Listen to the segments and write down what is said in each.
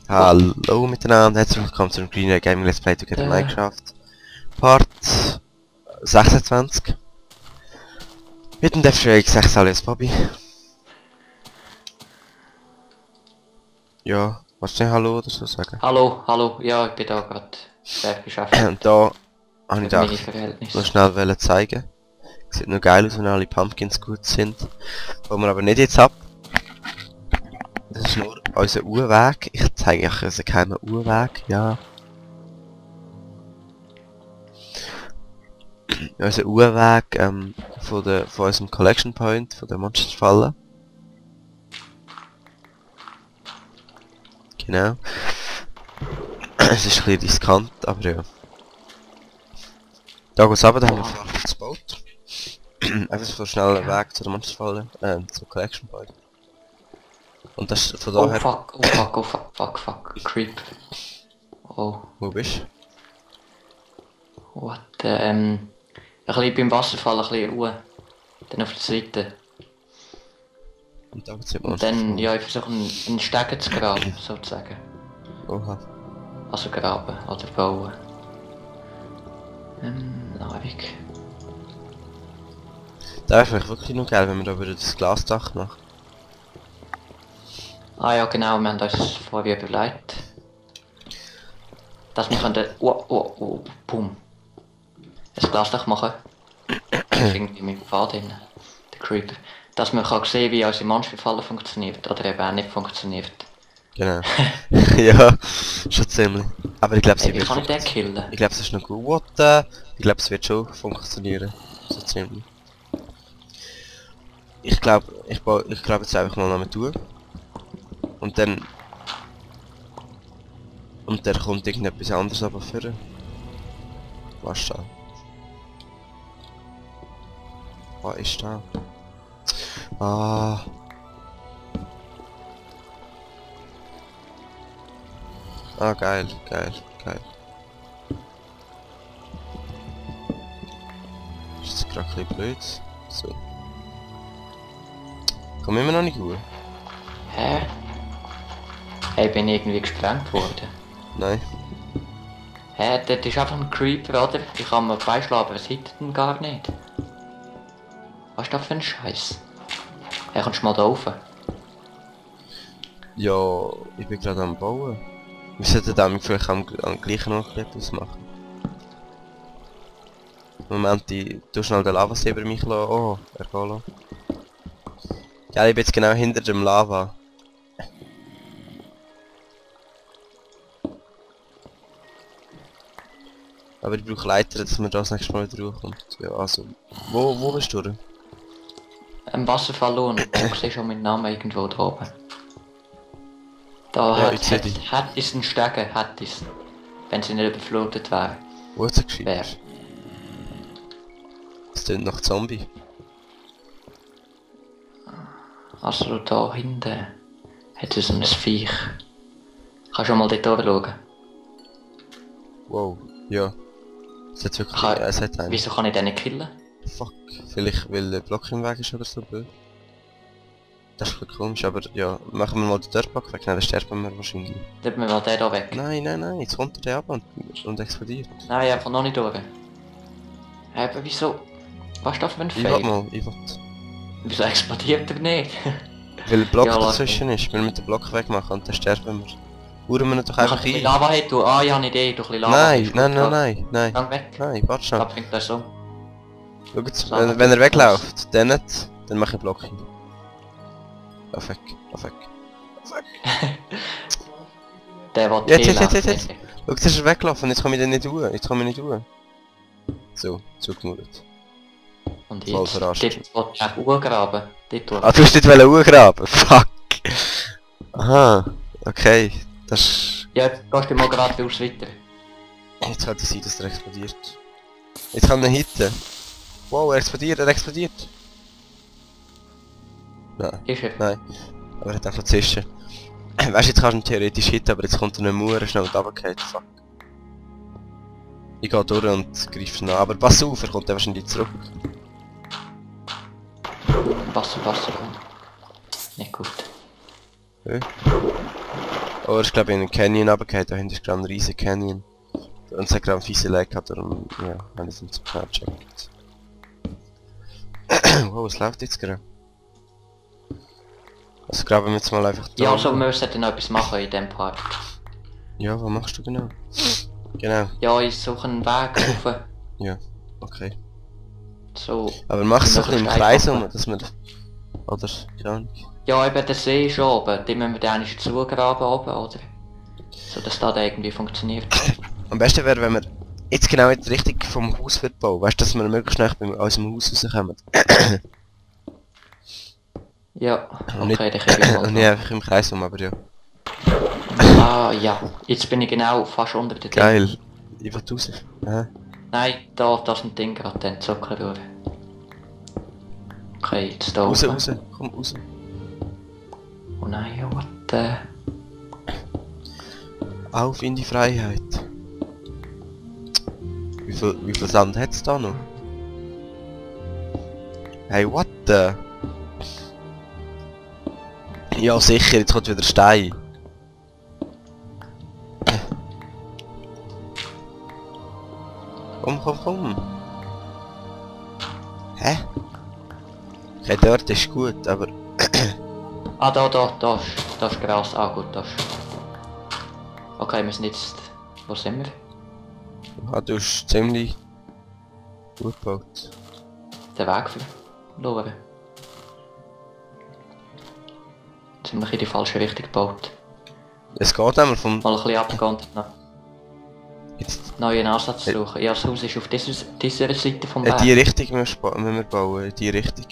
Hallo miteinander, herzlich willkommen zum Green Gaming Let's Play Together Minecraft Part 26 mit dem Deathstrike 6 alias Bobby. Ja, willst du nicht Hallo oder so sagen? Hallo, ja, ich bin da gerade sehr beschäftigt. Und da habe ich Meine gedacht, Verhältnisse. noch schnell wollen zeigen. Sieht nur geil aus, wenn alle Pumpkins gut sind. Wollen wir aber nicht jetzt ab. Das ist nur unser Uhrweg. Ich zeige euch unseren geheimen Uhrweg, ja. Unser Uhrweg von unserem Collection Point, von der Monsterfalle. Genau. Es ist ein bisschen riskant, aber ja. Da geht's runter, da haben wir vorher das Boot. Einfach so schnell einen Weg zu der Monsterfalle, zum Collection Point. Und das ist von daher... Oh fuck, Creep. Oh, Wo bist du? what, ein bisschen beim Wasserfall, ein bisschen Ruhe. Dann auf der Seite. Und da geht's Und dann, ja, ich versuche einen Stegen zu graben, sozusagen. Oha. Also graben, oder bauen. Nahrung. Da wäre vielleicht wirklich noch geil, wenn wir da wieder das Glasdach machen. Ah ja, genau, wir haben uns vorher überlegt. Dass wir können... Boom. Ein Glasdach machen. Das ist irgendwie mit dem Pfad drin. Der Creeper. Dass man kann sehen, wie unsere Monsterfalle funktioniert. Oder eben auch nicht funktioniert. Genau. Ja, schon ziemlich. Aber ich glaube, sie Wie wird... kann ich den killen? Ich glaube, es ist noch gut. What Ich glaube, es wird schon funktionieren. So ziemlich. Ich glaube jetzt einfach mal noch mit durch. Und dann... Und der kommt irgendetwas anderes aber für. Was da? Was ist da? Ah. Ah, geil. Ist jetzt gerade ein bisschen blöd. So. Komm immer noch nicht gut. Hä? Hey, bin ich irgendwie gesprengt worden? Nein. Hä, das ist einfach ein Creeper, oder? Ich kann mir beischlagen, aber es hittet ihn gar nicht. Was ist das für ein Scheiß? Hey, kommst du mal da rauf? Ja, ich bin gerade am Bauen. Wir sollten damit vielleicht am gleichen Ort etwas machen. Moment, du schnell den Lavasee über mich lassen. Oh, ergehen lassen. Ja, ich bin jetzt genau hinter dem Lava. Aber ich brauche Leiter, dass man das nächste Mal wieder hochkommt. Ja, also, wo bist du? Ein Wasserfall und du siehst schon meinen Namen irgendwo da oben. Da Ja, ich sehe dich. hat es einen Stegen, hat es. Wenn sie nicht überflutet wäre. Wo ist er geschrieben? Wer? Das klingt nach Zombie. Also da hinten hat es ein Viech. Kannst du mal dort oben schauen? Wow, ja. Es hat wirklich... Kann- es hat einen. Wieso kann ich den nicht killen? Fuck, vielleicht weil der Block im Weg ist oder so blöd. Das ist ein bisschen komisch, aber ja, machen wir mal den Dirtblock weg, dann sterben wir wahrscheinlich. Nehmen wir mal den da weg. Nein, jetzt kommt der ab und explodiert. Nein, einfach noch nicht durch. Aber wieso? Was ist das für ein Ich Fail? will mal, Wieso explodiert er nicht? Weil der Block Ja, lass dazwischen ist, wenn wir mit dem Block wegmachen und dann sterben wir. Uhren wir ihn doch einfach Einfach ein ein. Lava hat du. Ah ja, eine Idee, du ein bisschen Lava. Nein, hast. nein. Gang weg. Nein, warte schon. Da bringt das um. Schau jetzt, Lava wenn er tut wegläuft, dann nicht, dann mache ich Block hin. Auf weg. Der will Jetzt. Schau, jetzt ist er weggelaufen, jetzt komme ich den nicht durch. So, zugemauert. Und Voll jetzt, verarscht. dort will ich Uhr graben. Dort durch. Ah, du hast nicht Uhr graben? Fuck! Aha, okay. Das ist... Ja, jetzt gehst du mal geradeaus weiter. Jetzt könnte es sein, dass er explodiert. Jetzt kann er hitten. Wow, er explodiert. Ist er? Nein. Aber er hat einfach zischen. Weißt du, jetzt kannst du ihn theoretisch hitten, aber jetzt kommt er nicht mehr schnell und runtergefallen. Fuck. Ich gehe durch und greife ihn an, aber pass auf, er kommt dann wahrscheinlich zurück. Wasser. Nicht gut. Ja. Oh, ich glaube in den Canyon runtergefallen, da hinten ist gerade ein riesiger Canyon. Und es hat gerade einen fiesen Lag gehabt, darum, ja, habe ich es nicht so genau gecheckt. Wow, was läuft jetzt gerade? Also graben wir jetzt mal einfach da. Ja, also wir sollten noch etwas machen in dem Part. Ja, was machst du genau? Genau. Ja, ich suche einen Weg rauf. Ja, okay. So. Aber machst du noch so ein bisschen im ein Kreis Stein um, dass wir... Oder? Ja. Ja, eben der See ist oben, den müssen wir dann eigentlich zugraben oben, oder? So dass das irgendwie funktioniert. Am besten wäre, wenn wir jetzt genau in die Richtung vom Haus wird bauen. Weißt du, dass wir möglichst schnell aus dem Haus rauskommen. Ja, Und nicht, okay, dann kriege ich und nicht einfach im Kreis um, aber ja. Ah, ja. Jetzt bin ich genau fast unter der Geil. Ich will raus. Aha. Nein, da ist ein Ding gerade, den Zucker durch. Okay, jetzt da Raus, oben. raus, komm raus. Oh nein, ja, what the... Auf in die Freiheit. Wie viel Sand hat's da noch? Hey, what the? Ja sicher, jetzt kommt wieder Stein. Komm, komm, komm. Hä? Okay, dort ist gut, aber... Ah, da ist Gras. Ah, gut, das ist... Okay, wir sind jetzt... Wo sind wir? Ah, du hast ziemlich... gut gebaut. Den Weg verloren. Jetzt sind wir in die falsche Richtung gebaut. Es geht einmal vom... Mal ein bisschen abgegangen. Jetzt, Neuen Ansatz suchen. Ja, das Haus ist auf dieser Seite vom Weg. in die Richtung müssen wir bauen, in die Richtung.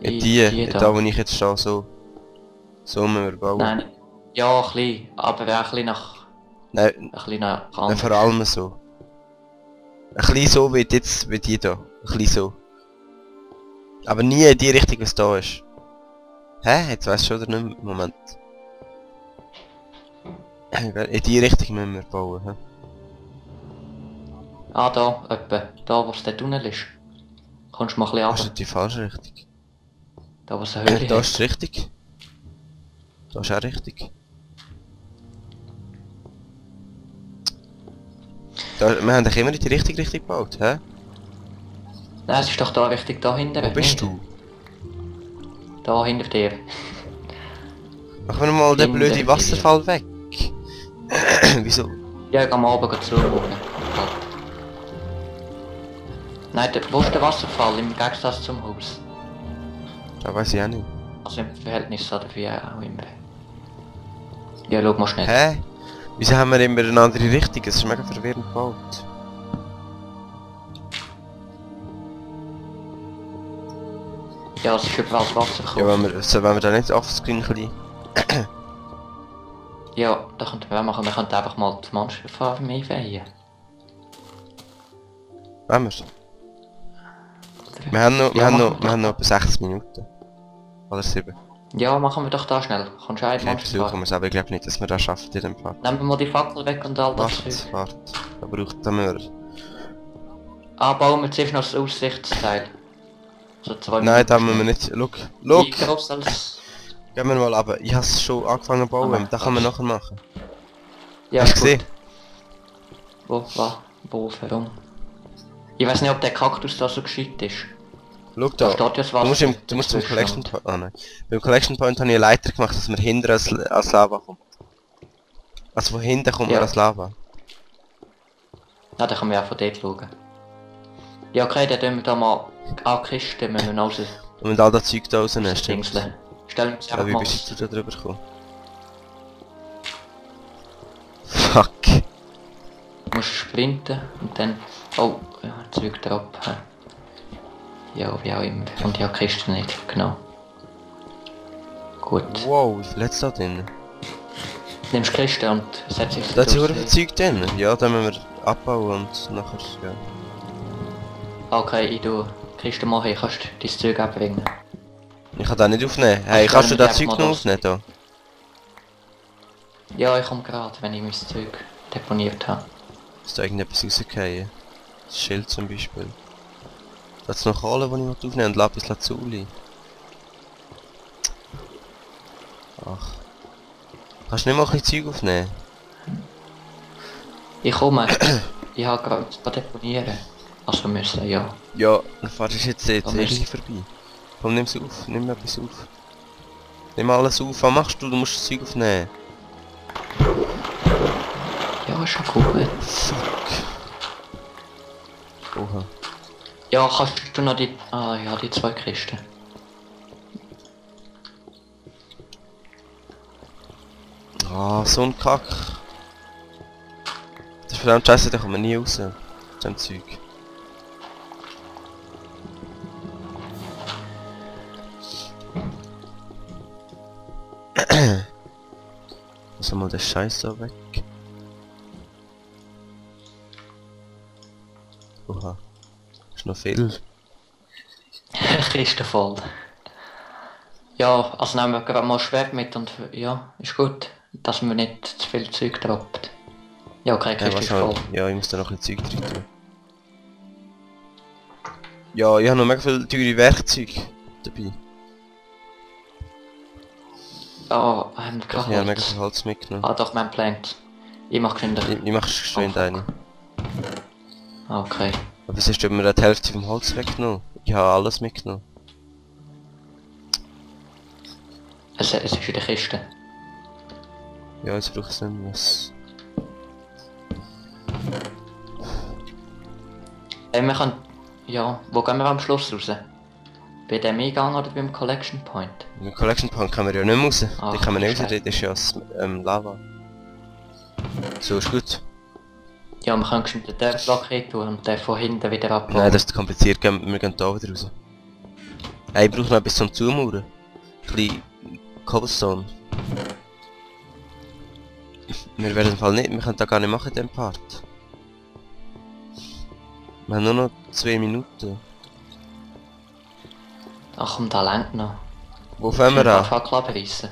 In da wo ich jetzt stehe, so. So müssen wir bauen. Nein, ja, ein bisschen, aber auch ein bisschen nach... Nein, Ein bisschen nach nein, anders. vor allem so. Ein bisschen so wie jetzt, wie die da. Ein bisschen so. Aber nie in die Richtung, was da ist. Hä? Jetzt weiss schon oder nicht mehr. Moment. In die Richtung müssen wir bauen, hä? Ah, da, etwa. Da, wo es der Tunnel ist. Kommst du mal ein bisschen Das runter. ist die falsche Richtung. Da, wo es eine Höhle Da hat. ist es richtig. Da ist auch richtig. Da, wir haben doch immer in die richtige Richtung gebaut, hä? Nein, es ist doch da richtig da hinten. Wo bist nicht? du? Da hinter dir. Machen wir mal den Hinter blöden dir. Wasserfall weg. Wieso? Ja, ich geh mal oben zuschauen. Nein, wo ist der Wasserfall im Gegensatz zum Haus? Da weiß ich auch nicht. Also im Verhältnis oder wie auch immer. Ja, schau mal schnell. Hä? Wieso haben wir immer eine andere Richtung? Es ist mega verwirrend gebaut. Ja, es ist überall das Wasser Ja, gekommen. wenn wir da nicht offscreen ein bisschen... Ja, da könnten wir auch machen. Wir könnten einfach mal die Mannschaft einweihen. Wollen wir's? Wir haben noch, Ja, wir machen haben noch etwa 6 Minuten. Oder 7. Ja, machen wir doch da schnell. Kommst du auch in die Okay, Mannschaft versuchen fahren? wir es, aber ich glaube nicht, dass wir das schaffen in dem Part. Nehmen wir mal die Fackel weg und all das Zeug. Warte. Da braucht da müssen wir... Ah, bauen wir zuerst noch das Aussichtsteil. So 2 Nein, da müssen wir nicht... Look! Wie groß als... Gehen wir mal runter. Ich habe es schon angefangen zu bauen, Ah, das kann man nachher machen. Ja, Hast du gut. gesehen? Wo, warum? Ich weiß nicht, ob der Kaktus da so gescheit ist. Schau Da da. steht ja das Du musst, Wasser du musst zum dazwischen Collection und- Point... Ah nein. Beim Collection Point habe ich eine Leiter gemacht, dass man hinten als Lava kommt. Also von hinten kommt man Ja. als Lava. Ja, dann können wir auch von dort schauen. Ja, okay, dann tun wir da mal an die Kiste, müssen wir raus. Und wenn all das Zeug da rausnehmen, stimmt. Dingseln. Stellen wir uns Ja, einfach wie mal... bist du da drüber gekommen? Fuck. Du musst sprinten und dann... Oh, ja, Zeug drauf. Ja, wie auch immer. Und ja, die Kiste nicht, genau. Gut. Wow, wie viel hat's da drin? Nimmst die Kiste und setzt dich Da hat drauf. sehr viel Zeug drin. Ja, dann müssen wir abbauen und nachher, ja. Okay, ich tue die Kiste mal hin, kannst du dein Zeug abbringen. Ich kann das nicht aufnehmen. Hey, Also, kannst du dann das Zeug einfach noch mal aufnehmen da? Ja, ich komme gerade, wenn ich mein Zeug deponiert habe. Ist da irgendetwas rausgefallen? Das Schild zum Beispiel. Da hat's noch Kohle, die ich aufnehmen will, und Lapis Lazuli. Ach. Kannst du nicht mal ein bisschen Zeug aufnehmen? Ich komme. Ich habe gerade deponieren. Also müssen, ja. Ja, dann fahrst du jetzt Aber irgendwie vorbei. Komm, nimm's auf, nimm etwas auf. Nimm alles auf, was machst du? Du musst das Zeug aufnehmen. Ja, ist schon gut. Fuck. Oha. Ja, kannst du noch die... Ah ja, die 2 Kisten. Ah, so ein Kack. Das ist verdammt scheiße, da kommt man nie raus. Mit dem Zeug. Lass mal den Scheiß da weg. Oha. Ist noch viel. Kiste voll. Ja, also nehmen wir gerade mal Schwert mit und ja, ist gut. Dass man nicht zu viel Zeug droppt. Ja, okay, Kiste ist voll. Ja, ich muss da noch ein Zeug drin tun. Ja, ich habe noch mega viele teure Werkzeuge dabei. Ah, haben wir Ich habe kein mega Holz. viel Holz mitgenommen. Ah doch, mein Plant. Ich mach geschwind. Ich mach geschwind eine. Ah, okay. Aber wieso hast du mir die Hälfte vom Holz weggenommen? Ich habe alles mitgenommen. Es ist in der Kiste. Ja, jetzt brauche ich nicht mehr was. Wir können... Ja, wo gehen wir am Schluss raus? Bei dem Eingang oder beim Collection Point? Mit Collection Point kann man ja nicht mehr raus. Ach, Die kann man nicht raus, scheiße. das ist ja das Lava. So, ist gut. Ja, wir können geschwind den Dirt-Block hin tun und den von hinten wieder abbauen. Nein, das ist kompliziert, wir gehen da wieder raus. Hey, ich brauche noch etwas zum Zumauern. Ein bisschen Cobblestone. Wir werden im Fall nicht, wir können da gar nicht machen, den Part. Wir haben nur noch 2 Minuten. Ach komm, da längt noch. Wo fangen wir an? Fackel abreißen.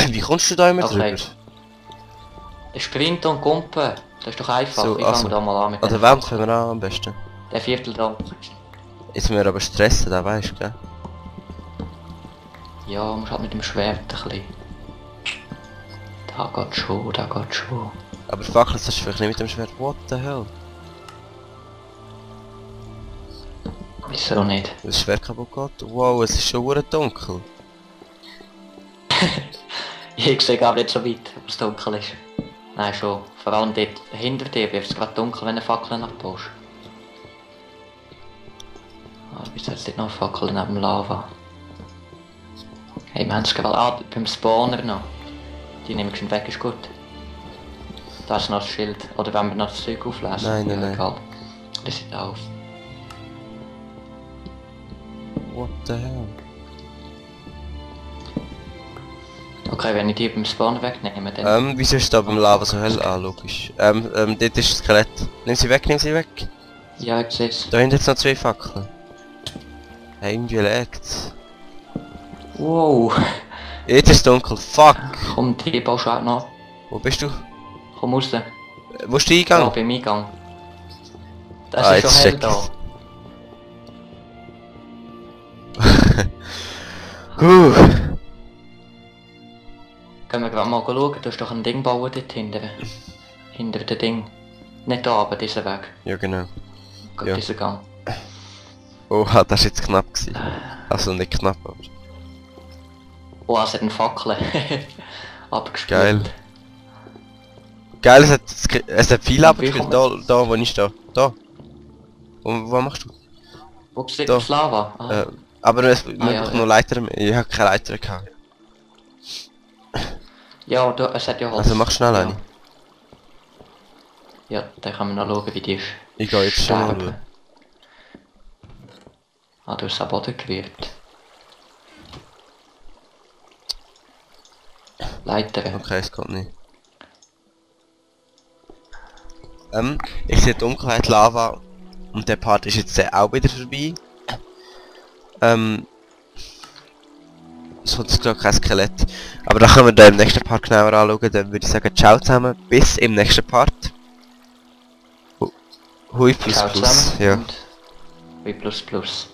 Wie kommst du da immer Okay. drüber? Sprint und Kumpen. Das ist doch einfach. So, ich also. fange da mal an mit An der dem Wand Fackel. fangen wir an am besten. Der Viertel da. Jetzt müssen wir aber stressen, da weisst du, gell? Ja, muss halt mit dem Schwert ein bisschen. Da geht schon, da geht schon. Aber Fackel, das hast du vielleicht nicht mit dem Schwert. What the hell? Wieso nicht? Weil das Schwert kaputt geht? Wow, es ist schon verdammt dunkel. Ich sehe gar nicht so weit, ob es dunkel ist. Nein, schon. Vor allem dort hinter dir wird es gerade dunkel, wenn du Fackeln abbaust. Ah, wieso hat es dort noch Fackeln neben dem Lava? Hey, wir haben es gerade... Ah, beim Spawner noch. Die nehme ich schon weg, ist gut. Da ist noch das Schild. Oder wenn wir noch das Zeug auflesen. Nein, nein, Ja, nein. egal. Das sieht auf. What the hell? Okay, wenn ich die beim Spawner wegnehme, dann... Wieso ist da beim Lava so hell? Ah, logisch. Dort ist das Skelett. Nimm sie weg, nimm sie weg. Ja, ich sehe es. Da hinten jetzt noch 2 Fackeln. Hey, irgendwie lägt's. Wow! Jetzt ist es dunkel, fuck! Komm, die baust du auch noch. Wo bist du? Komm raus. Wo ist der Ja, Eingang? beim Eingang. Das Ah, ist jetzt schon hell check da. ich's. Können wir gerade mal schauen, du hast doch ein Ding bauen dort hinten. Hinter dem Ding. Nicht da, aber diesen Weg. Ja, genau. Gerade Ja. diesen Gang. Oha, das war jetzt knapp gewesen. Also nicht knapp, aber... Oh, es hat eine Fackel. Abgespielt. Geil. Geil, es hat viel abgespielt. Da, wo ich stehe. Da. Wo machst du? Wo sieht Da. das Lava? Ah. Aber wir ja, brauchen ja. noch Leiter mehr. Ich habe keine Leiter gehabt. Ja, da, es hat ja Holz. Also mach schnell ja. eine. Ja, dann können wir noch schauen, wie die ist. Ich gehe jetzt schon mal Sterben. schauen. Ah, du hast am Boden gewirkt. Leiter. Okay, es geht nicht. Ich sehe Dunkelheit, Lava und der Part ist jetzt auch wieder vorbei. Sonst glaube kein Skelett. Aber da können wir dann im nächsten Part genauer anschauen. Dann würde ich sagen, ciao zusammen, bis im nächsten Part. Hui plus Ciao plus. zusammen Ja. und Hui plus plus.